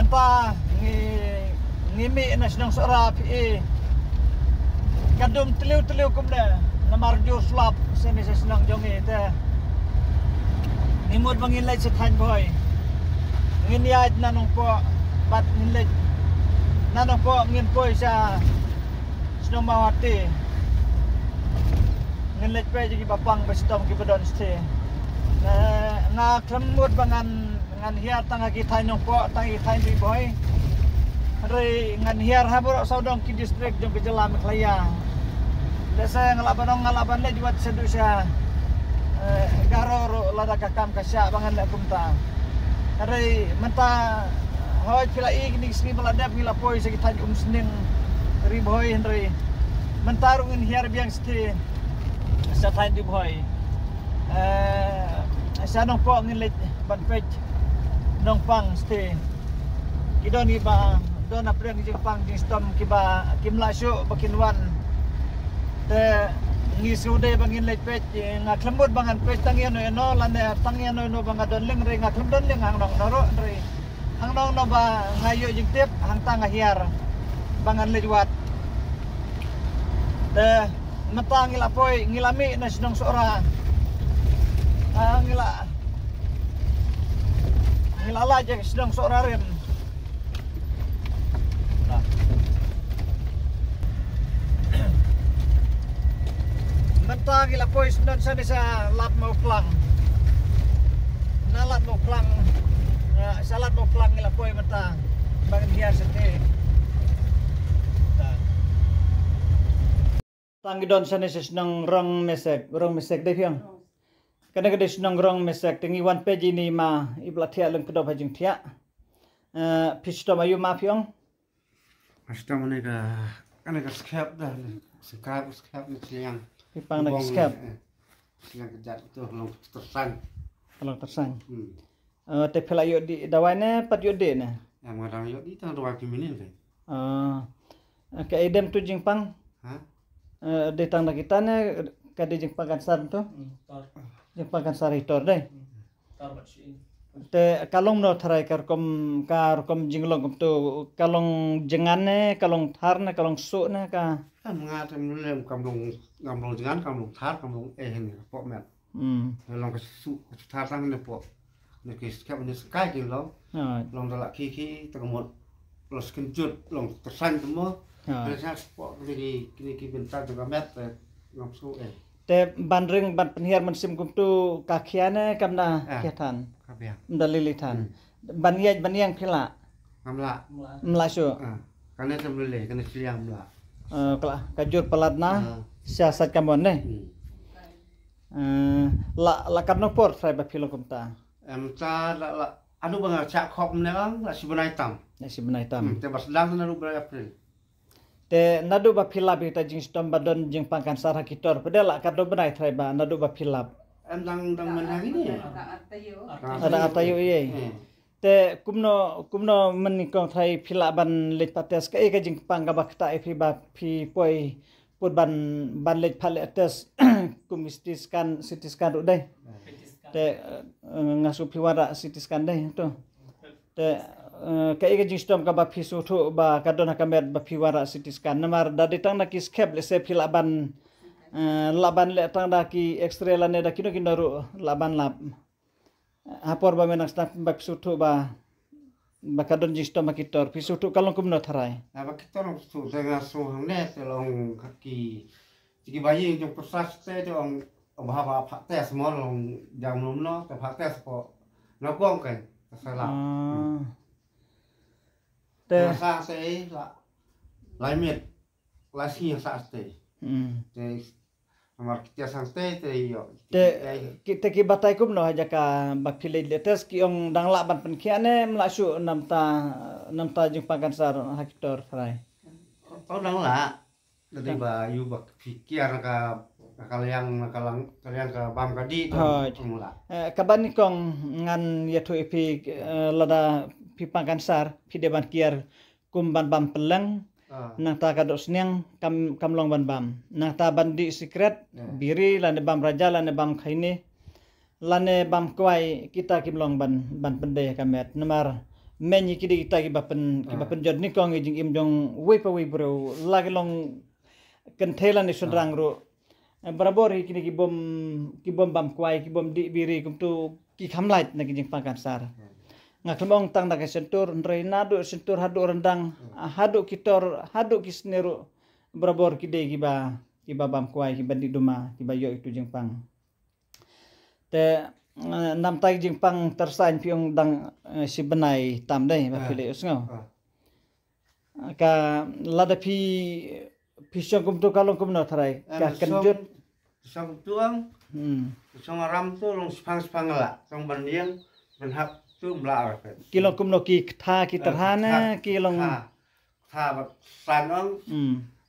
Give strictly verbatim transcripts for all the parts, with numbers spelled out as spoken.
Mynta ngi ngi mih na shnong Sohra phi i ka dum tliw tliw kumne namar jur slap sha ne sha shnong jong ngi te ngi mut ba ngin leit sha thaiñ Bhoi. Ngin ïaid na Nongpoh bad ngin leit na Nongpoh ngin poi sha shnong Mawhati. Ngin leit peit ïa kiba pang ba shitom kiba don shatei. Nga khlem mut ba ngan ngan hiar tang ha ki thaiñ Nongpoh tang ha ki thaiñ Ri Bhoi. Hynrei ngan hiar ha baroh sawdong ki district jong ka jylla Meghalaya. Lehse nga lah ban ong nga lah ban leit wat shaduh sha Garo ruh lada ka kam ka shah ba ngan leh kumta. Hynrei mynta hooid phi la i kine ki sngi ba la dep ngi la poi sha ki thaiñ Umsning, Ri Bhoi hynrei mynta ruh ngin hiar biang shatei sha thaiñ Ri Bhoi. Sha Nongpoh ngin leit ban peit Nongpang shatei. Ki don kiba don hapdeng ki jingpang jingshitom kiba kim lah shuh ba kin wan. Te ngi shu dei ba ngin leit peit, nga khlem mut ba ngan peit tang ïano ïano lane tang ïano ïano ba nga don lyngngoh, nga khlem don lyngngoh hangno hangno ruh hynrei hangno hangno ba nga ïoh jingtip hangta nga hiar ba ngan leit wad. Te mynta ngi la poi ngi la mih na shnong Sohra. Ngi la ngi la leit shnong Sohra rim. Mynta ngi la poi sha Lad Mawklang. Na Lad Mawklang, sha Lad Mawklang ngi la poi mynta. Ba ngin hiar shatei. Tang ngi don shane sha shnong Rong Mesek, Rong Mesek dei phi ong. Kane ka dei shnong Rong Mesek, te ngi wan peit ïa ine i ma iba la thiah lyngkdop ha jingthiah. Phi shitom aïu ma phi ong? Shitom kane ka, kane ka skep da, skep, skep ne shiliang. Phi pang da ka skep. Shiliang ka jait to long tersang. Long tersang. Te phi la ïoh dih dawai ne pat ïoh dih ne? Em nga dang ïoh dih tang dawai phi minin kai. Ka idem tu jingpang. Dei tang da kita ne ka dei jingpang kansar tu. Jingpang kansar hitor dei. Te ka long no tharai ka rukom, ka rukom jinglong kumtu ka long jngan ne ka long thar ne ka long suh ne ka. Em nga te mlem kam long, kam long jngan kam long thar kam long eh ne ka pok met. Long ka suh ka thar tang ne pok. Ne ki skep ne skai ki long. Long da la ki ki ta ka mot. Long skin jut long tersang tu mo. Ne sa pok kini ki, kini ki bynta tu ka met te ngam suh eh. Te ban ring ban pynhiar mynsiem kumtu ka khia ne kam da khia than. Ka biang. Mda lili than. Ban ïaid ban ïeng phi lah. Ngam lah. Mlah shuh. Kane te mlele kane shiliang mlah. Ka jur palat na sha sait kamon ne. La, la katno por trai ba phi long kumta. Em ta la, la anu ba nga chak khop ne ang la shi bnai tam. La shi bnai tam. Te ba sdang na ru bnai April. Te naduh ba phi lap ïa ta jingshitom ba don jingpang kansar ha ki tor pdeng la katno bnai trai ba naduh ba phi lap. Em dang, dang mynhang ine. Ada atayu ye. Te kumno, kumno mynnyngkong trai phi lah ban leit pat test kaei ka jingpang kaba ktah ïa phi ba phi poi pud ban, ban leit pat leit test kum CT scan, CT scan ruh dei. Te nga shu phi wanrah CT scan dei tu. Te kaei ka jingshitom kaba phi sngewthuh ba ka don ha ka met ba phi wanrah CT scan namar da dei tang na ki skep lehse phi lah ban, lah ban leh tang da ki X-ray lane da kino kino ruh lah ban lap. Ha por ba mynta sdang ba phi sngewthuh ba, ba ka don jingshitom ha ki tor phi sngewthuh ka long kumno tharai. Ba ki tor sngewthuh te nga sngewthuh hangne te long ki, ki ba ïing jong pyrsa te te ong, ong ba haba pha test mo long jam lum no te pha test ko na kong kan ka sala. Te sa te la lai miet la sngi sa te. Te namar kita sang te te ïoh. Te ki, te ki batai kumno ha jaka ba phi leit leit test ki ong dang lah ban pynkhiah ne mlah shuh namta, namta jingpang kansar ha ki tor trai. Tau dang lah. Dei ba ïoh ba phi kiar ka, ka liang, ka lang, ka liang ka bam ka dih. Hooid. Ka ban nyngkong ngan ïathuh ïa phi, lada phi pang kansar phi dei ban kiar kum ban bam pylleng. Nangta ka dohsniang kam, kam long ban bam. Nangta ban dih sikret, biri lane bam raja lane bam khaini. Lane bam kwai kita kim long ban, ban pyndei ha ka met namar Meiñ ïa ki dei kita kiba pyn, kiba pynjot nyngkong ïa jingim jong uwei pa uwei u briew, la ki long kynthei lane shynrang ruh. Eh, barabor ïa kine ki bym, ki bym bam kwai, ki bym dih biri, kumtu ki kham lait na ki jingpang kansar. Nga khlem ong tang na ka shyntur, hynrei naduh shyntur haduh ryndang, haduh ki tor, haduh ki snier ruh, barabor ki dei kiba, kiba bam kwai, kiba dih duma, kiba ïoh itu jingpang. Te, eh, namta ki jingpang tyrsañ phi ong dang, eh, shi bnai tam dei ba phi leh u sngew. Ka lada phi, phi shong kumtu ka long kumno tharai, ka kynjut. Shong tuang, shong aram tu long spang spang la, shong ban ïeng, ban hap tu mla arapet. Ki long kumno, ki ktha ki tyrha ne, ki long. Tha ba san ong,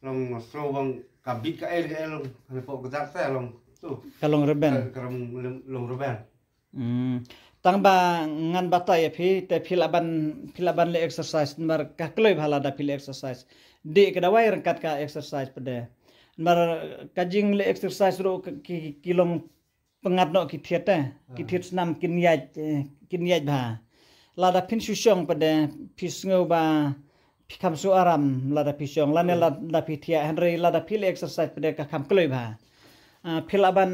long so bang ka bit ka el ka el long, ka pok ka dak ta long tu. Ka long reben. Ka long, long reben. Tang ba ngan batai ïa phi, te phi lah ban, phi lah ban leh exercise, namar ka kloi bha lada phi leh exercise. Dih ka dawai ryngkat ka exercise pat de. Namar ka jing leh exercise ruh ki, ki long pyngngad noh ki thied te, ki thied snam kin ïaid, eh, kin ïaid bha. Lada phin shu shong pat de, phi sngew ba phi kham shu aram lada phi shong, lane lada phi thiah, hynrei lada phi leh exercise pat de ka kham kloi bha. Ah, phi lah ban,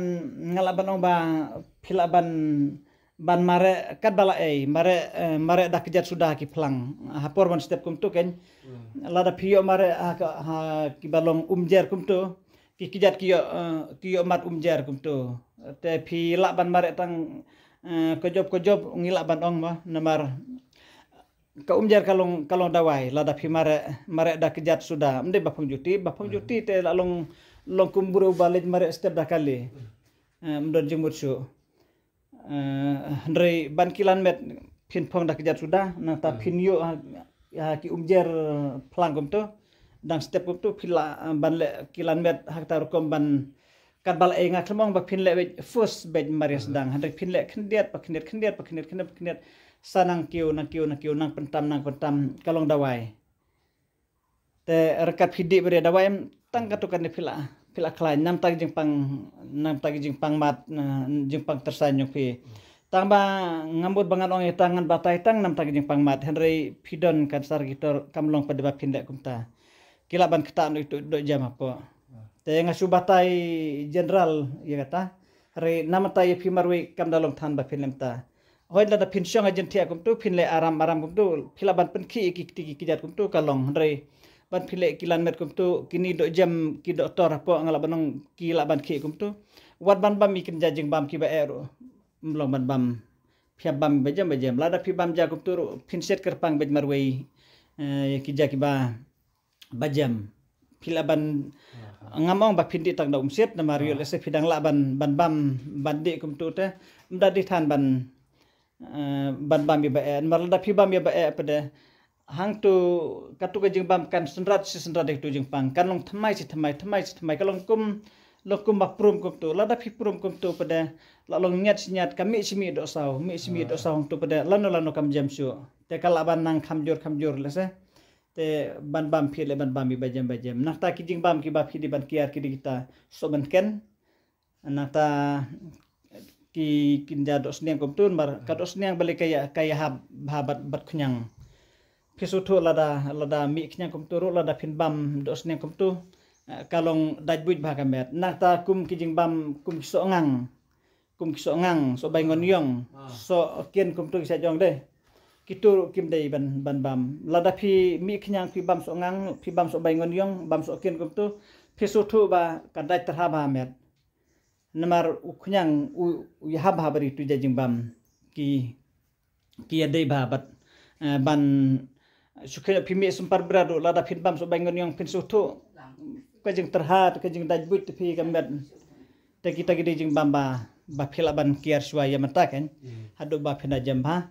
nga lah ban ong ba phi lah ban, ban mareh katba la ei, mareh, eh, mareh da kjat suda ki phlang. Ha por ban step kumtu kein. Lada phi ïoh mareh ha, ha kiba long umjer kumtu, ki kjat ki ïoh, eh, ki ïoh mat umjer kumtu. Te phi lah ban mareh tang, eh, kajop kajop, ngi lah ban ong mo, namar ka umjer ka long, ka long dawai, lada phi mareh, mareh da kjat suda. Ym dei ba phong juti, ba phong juti te la long, long kum briew ba leit mareh step da kali. Eh, ym don jingmut shuh. Eh, hynrei ban kilan met phin phong da kjat suda, nangta phin ïoh ha, ha ki umjer phlang kumtu, dang step kumtu, phi lah, eh, ban leh kilan met ha kata rukom ban, katba la ei, nga khlem ong ba phin leh beit first beit mareh sdang, hynrei phin leh khyndiat pa khyndiat, khyndiat pa khyndiat, khyndiat pa khyndiat, sa nang kiew, nang kiew, nang kiew, nang pyntam, nang pyntam, ka long dawai. Te ryngkat phi dih bad dawai em, tang katto katne phi lah, phi lah khlaiñ, namta ki jingpang, namta ki jingpang mat, na, jingpang tyrsañ jong phi. Tang ba ngam bud ba ngan ong ïa tang, ngan batai tang namta ki jingpang mat, hynrei phi don kansar ki tor, kam long pat de ba phin leh kumta. Ki lah ban ktah noh itu dohjem hapoh. Te nga shu batai general ïa kata. Hynrei namta ïa phi marwei kam da long than ba phin leh kumta. Hooid, lada phin shong ha jingthiah kumtu, phin leh aram aram kumtu, phi lah ban pynkhih ïa ki kti ki kjat kumtu ka long, hynrei ban phi leh kilan met kumtu, kine dohjem, ki dohtor hapoh nga lah ban ong ki lah ban khih kumtu. Wat ban bam ïa ki kynja jingbam kiba eh ruh, ym long ban bam. Phi hap bam bajem bajem. Lada phi bam ja kumtu ruh, phin siat kyrpang beit marwei, eh, ïa ki ja kiba bajem. Phi lah ban, ngam ong ba phin dih tang da umsiat, namar ïoh lehse phi dang lah ban, ban bam, ban dih kumtu te, ym da dei than ban, eh, ban bam ïa ba eh, namar lada phi bam ïa ba eh pat de, hangtu, katu ka jingbam kan synrat shi synrat ïa katu jingpang, kan long thymmai shi thymmai, thymmai shi thymmai, ka long kum, long kum ba prum kumtu, lada phi prum kumtu pat de, la long ñiat shi ñiat, ka mih shi mih doh saw, mih shi mih doh saw hangtu pat de, lano lano kam jem shuh. Te ka lah ban nang kham jur kham jur lehse. Te ban bam phi leh ban bam ïa bajem bajem. Nangta ki jingbam kiba phi dei ban kiar ki dei kita sohmynken. Nangta ki kynja dohsniang kumtu, namar ka dohsniang balei ka ïa, ka ïahap bha bad, bad khñiang. Phi sngewthuh lada, lada mih khñiang kumtu ruh, lada phin bam dohsniang kumtu, eh, ka long dait buit bha ka met. Nangta kum ki jingbam, kum ki soh ngang. Kum ki soh ngang, soh baingon ïong, soh kien kumtu ki sa jong de. Kitu ruh kim dei ban, ban bam. Lada phi mih khñiang phi bam soh ngang, phi bam soh baingon ïong, bam soh kien kumtu, phi sngewthuh ba ka dait tyrha bha met. Namar u khñiang u, u ïahap bha bad itu ja jingbam. Ki ki ïa dei bha bad, eh, ban shu khie phi mih sympat bra ruh lada phin bam soh baingon ïong phin sngewthuh. Ka jingtyrha, ka jingdait buit te phi ka met. Te kita ki dei jingbam ba, ba phi lah ban kiar shuwa ïa mynta kan. Haduh ba phin da jem bha.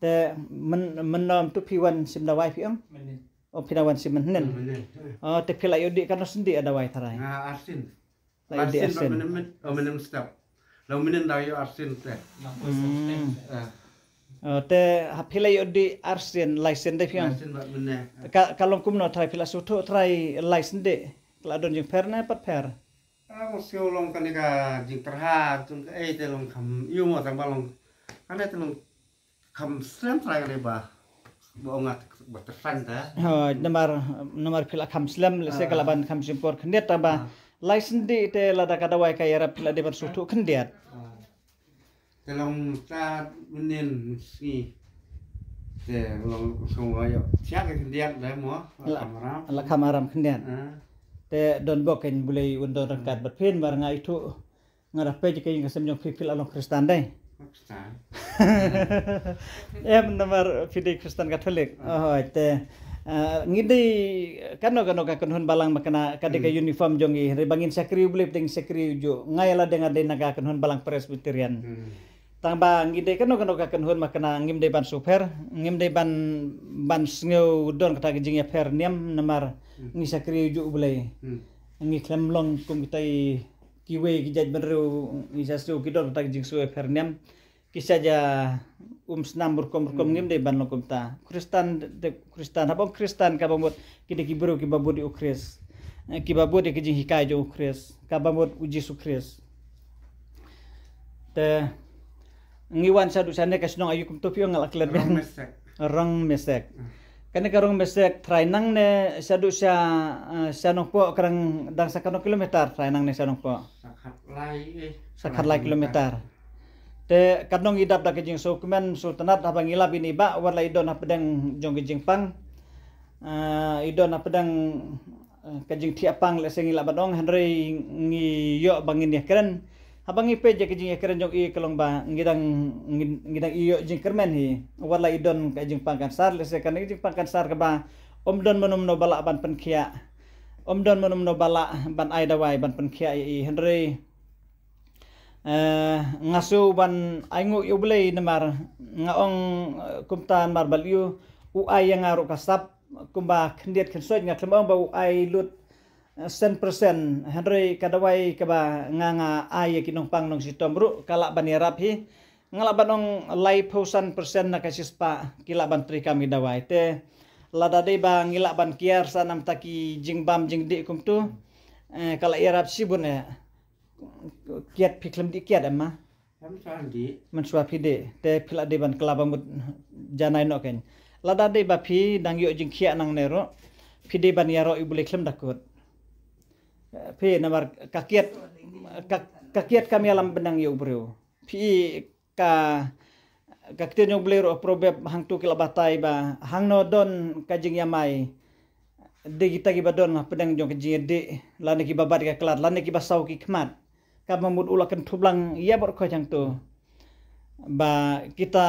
Te myn, mynno tu phi wan shim dawai phi ong? O phi da wan shim mynhynnin. O te phi lah ïoh dih katno sien dih dawai tharai? Nga arsin. Lah ïoh dih arsin. Arsin bad mynhynnin, oh, mynhynnin step. Lah mynhynnin da ïoh arsin te. Hmm. Eh. Oh, te ha phi lah ïoh dih arsin, lai sien dei phi ong? Arsin bad mynhynnin. Ka, ka long kumno tharai phi lah sngewthuh tharai lai sien dih. Ka lah don jingpher ne pat pher. Ah, mesti long kane ka jingtyrha, jong ka ei te long kham ïoh mo tang ba long. Kane te long kham slem trai kane ba. Ba ong nga ba tyrfan ta. Hooid, namar, namar phi la kham slem, lehse ka la ban kham shim por khyndiat, tang ba lai snem te lada ka dawai ka ïarap phi la dei ban sngewthuh khyndiat. Te long ta mynnin sngi. Te long song wa yo. Siak khyndiat da mo. La kham aram khyndiat. Te don bok kan bulai un don ryngkat bad phin, namar nga ithuh nga da peit ka ïing ka sem jong phi, phi la long Khristan dei. Em, namar phi dei Khristan Katholik. Hooid, te ngi dei kano kano ka kynhun balang, ma kane ka dei ka uniform jong ngi. Hynrei ba ngin shakri U Blei, phi dei ngin shakri u juh. Nga ïa lade nga dei na ka kynhun balang Presbyterian. Tang ba ngi dei kano kano ka kynhun, ma kane ngim dei ban sngewpher, ngim dei ban, ban sngew don kata ka jingïapher niam, namar ngi shakri u juh U Blei. Ngi khlem long kum kita kiwei ki jaitbynriew, ngi sa sngew ki don kata ka jingsngewpher niam. Ki sa ja um snam rukom rukom, ngim dei ban long kumta. Khristan, te Khristan, haba ong Khristan kaba mut ki dei ki briew kiba bud ïa U Khrist. Kiba bud ïa ki jinghikai jong U Khrist, kaba mut U Jisu Khrist. Te ngi wan shaduh shane ka shnong aïu kumto phi ong, nga la klet biang. Rong Mesek. Kane ka Rong Mesek, trai nangne shaduh sha, sha Nongpoh ka dang, dang sa katno kilometer trai nangne sha Nongpoh? Sa khatlai kilometer. Te katno ngi dap da ka jingsngewkmen sngewtynnat haba ngi lap ïa i bah, wat la i don hapdeng jong ka jingpang. I don hapdeng ka jingthiah pang, lehse ngi lah ban ong, hynrei ngi ïoh ba ngin ïakren. Haba ngi peit ïa ka jingïakren jong i ka long ba ngi dang, ngi dang ïoh jingkyrmen hi. Wat la i don ka jingpang kansar, lehse kane ka jingpang kansar kaba ym don mano mano ba lah ban pynkhiah. Ym don mano mano ba lah ban ai dawai ban pynkhiah ïa i, hynrei nga sngew ban ainguh ïa U Blei namar nga ong kumta namar ba lyu u ai ïa nga ruh ka sap kumba khyndiat khynsoit, nga khlem ong ba u ai lut sen persen, hynrei ka dawai kaba nga, nga ai ïa ki nongpang nongshitom ruh ka lah ban ïarap hi. Nga lah ban ong laiphew san persen na ka shispah ki lah ban treikam ïa ki dawai. Te lada dei ba ngi lah ban kiar sa namar ki jingbam jingdih kumto, ka lah ïarap shibun eh. Kiad phi khlem dih kiad em ma? Mynshuwa phi dih te phi lah dei ban kylla ba mut janai noh kein. Lada dei ba phi dang ïoh jingkhiah nangne ruh phi dei ban ïaroh ïa U Blei khlem da kut. Phi namar ka kiad, ka kiad kam ïalam byneng ïa u briew. Phi ka, ka ktien jong U Blei ruh, Proverb hangto ki la batai ba hangno don ka jingïamai, dei kita kiba don hapdeng jong ka jingïadih lane kiba bat ïa ka khlad lane kiba saw ki khmat. Kaba mut u la kynthublang ïa baroh khoit hangto ba kita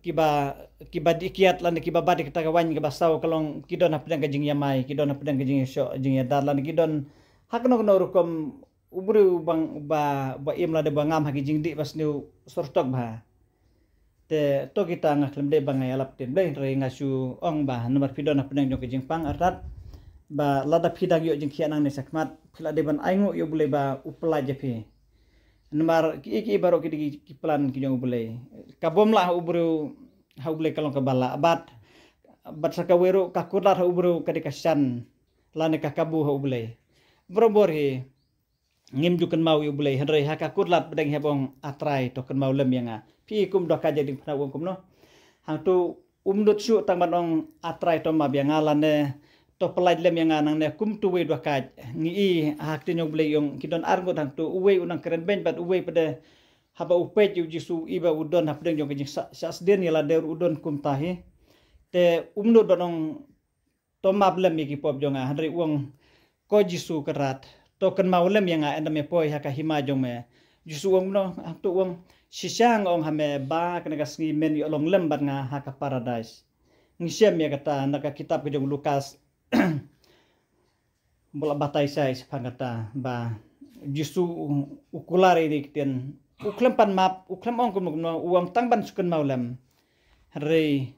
kiba, kiba dih kiad lane kiba bat ïa kita ka waiñ kaba saw ka long ki don hapdeng ka jingïamai, ki don hapdeng ka jingïashoh jingïadar lane ki don ha kano kano rukom u briew ba, ba, ba im lade ba ngam ha ki jingdih ba sniew syrtok bha. Te to kita nga khlem dei ba nga ïalap ktien Blei, hynrei nga shu ong ba namar phi don hapdeng jong ka jingpang artat ba lada phi dang ïoh jingkhiah nangne shakhmat phi lah dei ban ainguh ïa U Blei ba u pyllait ïa phi. Namar ki, ki baroh ki dei ki plan ki jong U Blei. Ka bym lah ha u briew, ha U Blei ka long kaba lah, bad, bad sa kawei ruh ka kut lad ha u briew ka dei ka shan lane ka kabu ha U Blei. Barabor hi ngim ju kynmaw ïa U Blei, hynrei ha ka kut lad pdeng hi ba ong A Trai to kynmaw lem ïa nga. Phi i kum Dorkah Jaidiengphna u ong kumno? Hangto um nud shuh tang ban ong A Trai to map ïa nga lane to pyllait lem ïa nga nangne, kumto wei Dorkah. Ngi i ha ka ktien U Blei ong ki don ar ngut hangto, uwei u nang kren beiñ bad uwei pat de haba u peit ïa U Jisu i ba u don hapdeng jong ka jingshah, shah sdien ïa lade ruh u don kumta hi. Te um nud ban ong to map lem ïa ki pop jong nga, hynrei u ong, Ko Jisu Kynrad, to kynmaw lem ïa nga ynda me poi ha ka hima jong me. Jisu u ong kumno? Hangto u ong, shisha nga ong ha me ba kane ka sngi men ïoh long lem bad nga ha ka paradais. Ngi shem ïa kata na ka kitab ka jong u Lukas. Ba la batai shai shaphang kata ba Jisu u, u kular ïa ki ktien. U khlem pan map, u khlem ong kumno kumno, u ong tang ban shu kynmaw lem. Hynrei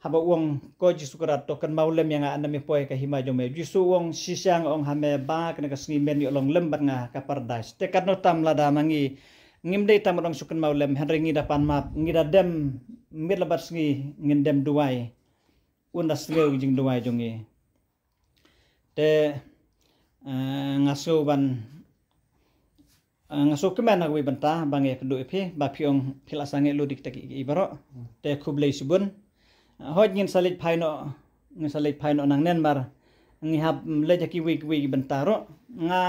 haba u ong, Ko Jisu Kynrad, to kynmaw lem ïa nga ynda me poi ka hima jong me. Jisu u ong, shisha nga ong ha me ba kane ka sngi men ïoh long lem bad nga ha ka paradais. Te katno tam lada ma ngi ngim dei tang ban ong shu kynmaw lem, hynrei ngi da pan map, ngi da dem miet la bad sngi ngin dem duwai. Un da sngew jingduwai jong ngi. Te nga sngew ban, nga sngew kmen ha kawei bynta ba nga ïakynduh ïa phi ba phi ong phi la sangeh lut ïa kita ki, ki baroh. Te khublei shibun. Hoi ngin sa leit phai noh, ngin sa leit phai noh nangne namar ngi hap leit ha kiwei kiwei ki bynta ruh. Nga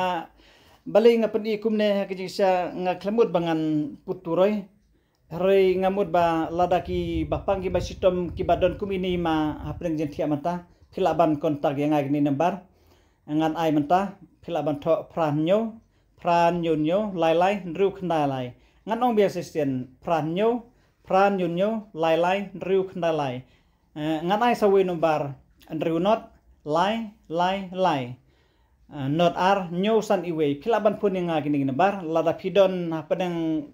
balei nga pyni kumne ha ka jingshisha, nga khlem mut ba ngan put turoi. Hynrei nga mut ba lada ki ba pang ki ba shitom ki ba don kum ini ma hapdeng jingthiah mynta, phi lah ban contact ïa nga kine number. Ngan ai mynta, phi lah ban thoh phra hynñiew, phra hynñiew hynñiew, lai lai, hynriew khyndai lai. Ngan ong biang shisien, phra hynñiew, phra hynñiew hynñiew, lai lai, hynriew khyndai lai. Eh, ngan ai sa wei number, hynriew not, lai, lai, lai. Eh, not ar, hynñiew san iwei. Phi lah ban phone ïa nga kine ki number, lada phi don hapdeng,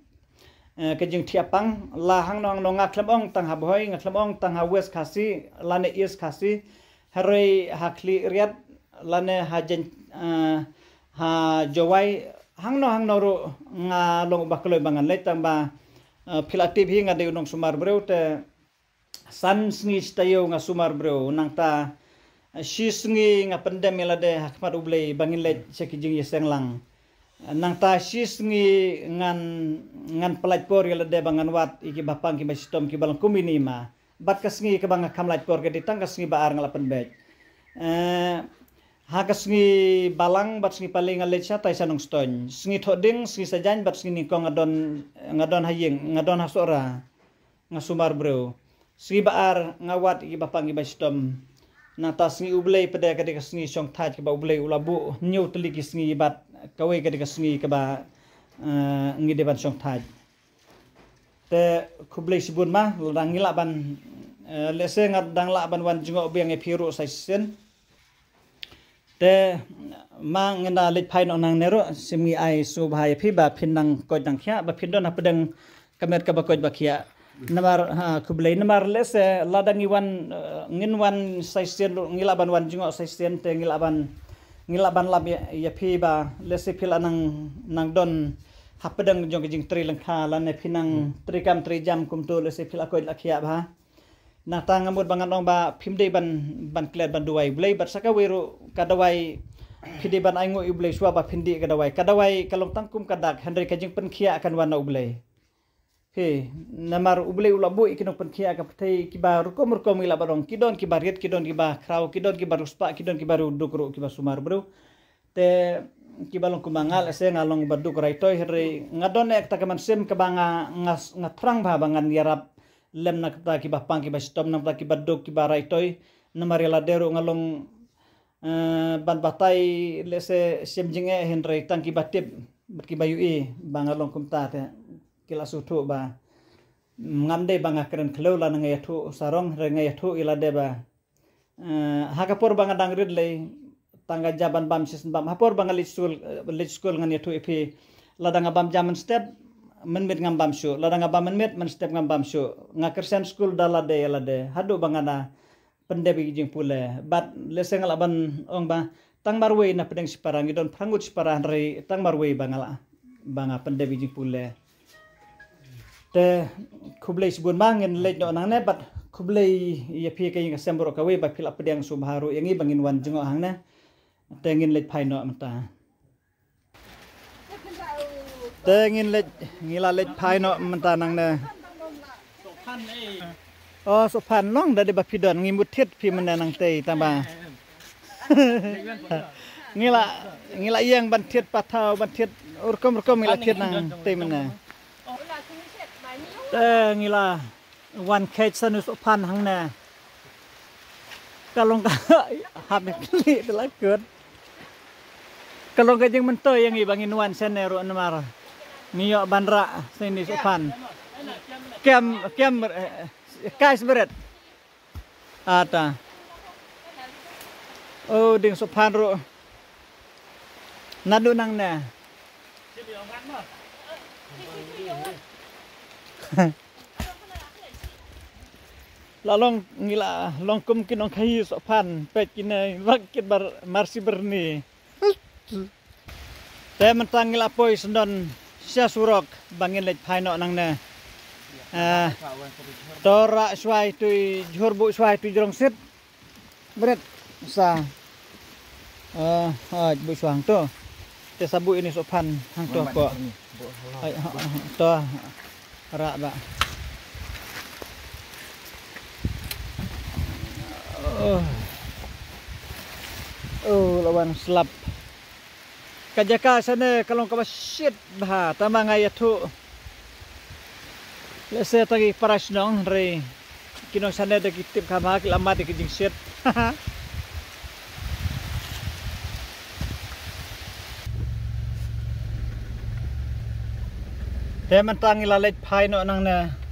eh, ka jingthiah pang, la hangno hangno, nga khlem ong tang ha Bhoi, nga khlem ong tang ha West Khasi, lane East Khasi, hynrei ha Khliehriat, lane ha Jen, eh, ha Jowai, hangno hangno ruh nga long uba kloi ba ngan leit tang ba, eh, phi la tip hi nga dei u nongsumar briew te san sngi shi taïew nga sumar briew, nangta shi sngi nga pyndem ïa lade ha khmat U Blei ba ngin leit sha ki jingïaseng lang. Nangta shi sngi ngan, ngan pyllait por ïa lade ba ngan wad ïa ki ba pang ki ba shitom ki ba long kum ini ma. Bad ka sngi kaba nga kham lait por ka dei tang ka sngi ba ar nga la pynbeit. Eh, ha ka sngi Balang bad sngi Pali nga leit shatai sha Nongstoiñ. Sngi Thohdieng, sngi Saitjaiñ bad sngi Nyngkong nga don, nga don ha ïing, nga don ha Sohra. Nga sumar briew. Sngi ba ar nga wad ïa ki ba pang ki ba shitom. Nangta sngi U Blei pat ka dei ka sngi shongthait kaba U Blei u la buh hynñiew tylli ki sngi bad kawei ka dei ka sngi kaba, eh, ngi dei ban shongthait. Te khublei shibun ma, lada ngi lah ban, eh, lehse nga dang lah ban wan jngoh biang ïa phi ruh sa shisien. Te ma ngin da leit phai noh nangne ruh, sim ngi ai sngewbha ïa phi ba phin nang koit nang khiah, ba phin don hapdeng ka met kaba koit ba khiah. Namar, ha, khublei namar lehse lada ngi wan, eh, ngin wan sa shisien ruh, ngi lah ban wan jngoh sa shisien te ngi lah ban, ngi lah ban lap ïa, ïa phi ba lehse phi lah nang, nang don hapdeng jong ka jingtrei lyngkha lane phi nang trei kam trei jam kumto lehse phi lah koit lah khiah bha. Nangta nga mut ba ngan ong ba phim dei ban, ban klet ban duwai U Blei bad sa kawei ruh ka dawai phi dei ban ainguh ïa U Blei shuwa ba phin dih ka dawai. Ka dawai ka long tang kum ka dak hynrei ka jingpynkhiah kan wan na U Blei. Phi, namar U Blei u la buh ïa ki nongpynkhiah ka pyrthei kiba rukom rukom ngi lah ban ong, ki don kiba rit, ki don kiba khraw, ki don kiba riewspah, ki don kiba riewduk ruh kiba sumar briew. Te kiba long kumba nga lehse nga long ba duk raitoi hynrei nga don eh kata ka mynsiem kaba nga, nga, nga thrang bha ba ngan ïarap lem na kata kiba pang kiba shitom, na kata kiba duk kiba raitoi. Namar ïa lade ruh nga long, eh, ban batai lehse shem jingeh hynrei tang kiba tip bad kiba ïohi ba nga long kumta te ki la sngewthuh ba ngam dei ba nga kren khlem lane nga ïathuh sarong hynrei nga ïathuh ïa lade ba Eh, ha ka por ba nga dang rit lei, tang ka ja ban bam shisien bam. Ha por ba nga leit skul, eh, leit skul ngan ïathuh ïa phi. Lada nga bam ja mynstep, mynmiet ngam bam shuh. Lada nga bam mynmiet, mynstep ngam bam shuh. Nga kyrshan skul da lade ïa lade. Haduh ba nga da pyndep ïa ki jingpule. Bad lehse nga lah ban ong ba tang marwei na pdeng shipara ngi don phra ngut shipara hynrei tang marwei ba nga lah, ba nga pyndep ïa ki jingpule. Te khublei shibun ma, ngin leit noh nangne bad khublei ïa phi ka ïing ka sem baroh kawei ba phi la pdiang sngewbha ruh ïa ngi ba ngin wan jngoh hangne. Te ngin leit phai noh mynta. Te ngin leit, ngi la leit phai noh mynta nangne. O Sohphan, long da dei ba phi don, ngi mut thied phi mynne nangtei tang ba ngi la, ngi la ïeng ban thied pathaw, ban thied rukom rukom ngi la thied nangtei mynne. Te ngi la wan kheit sa une u Sohphan hangne. Ka long ka hap ïa kli te la kut. Ka long ka jingmyntoi ïa ngi ba ngin wan shane ruh namar ngi ïoh ban rah sa une u Sohphan. Kem, kem, eh, kai sberet. Ata. O ding Sohphan ruh. Naduh nangne. La long ngi la long kum ki nongkhaïi Sohphan, peit kine bak kit bar marsi berni. Te mynta ngi la poi syndon sha surok ba ngin leit phai noh nangne. Eh, to rah shuwa ïa tu i jhur, buh shuwa ïa tu i jrong sit. Bret sa. Eh, ha, buh shuwa hangto. Te sa buh ïa une u Sohphan hangto ko. Ai, ha, ha, to. Rah ba. Oh, oh, la wan slap. Ka jaka shane ka long kaba shit bha, tangba nga ïathuh. Lehse ta ki para shnong hynrei ki nong shane da ki tip kham bha, ki la mad ïa ki jingshit. Te mynta ngi la leit phai noh nangne.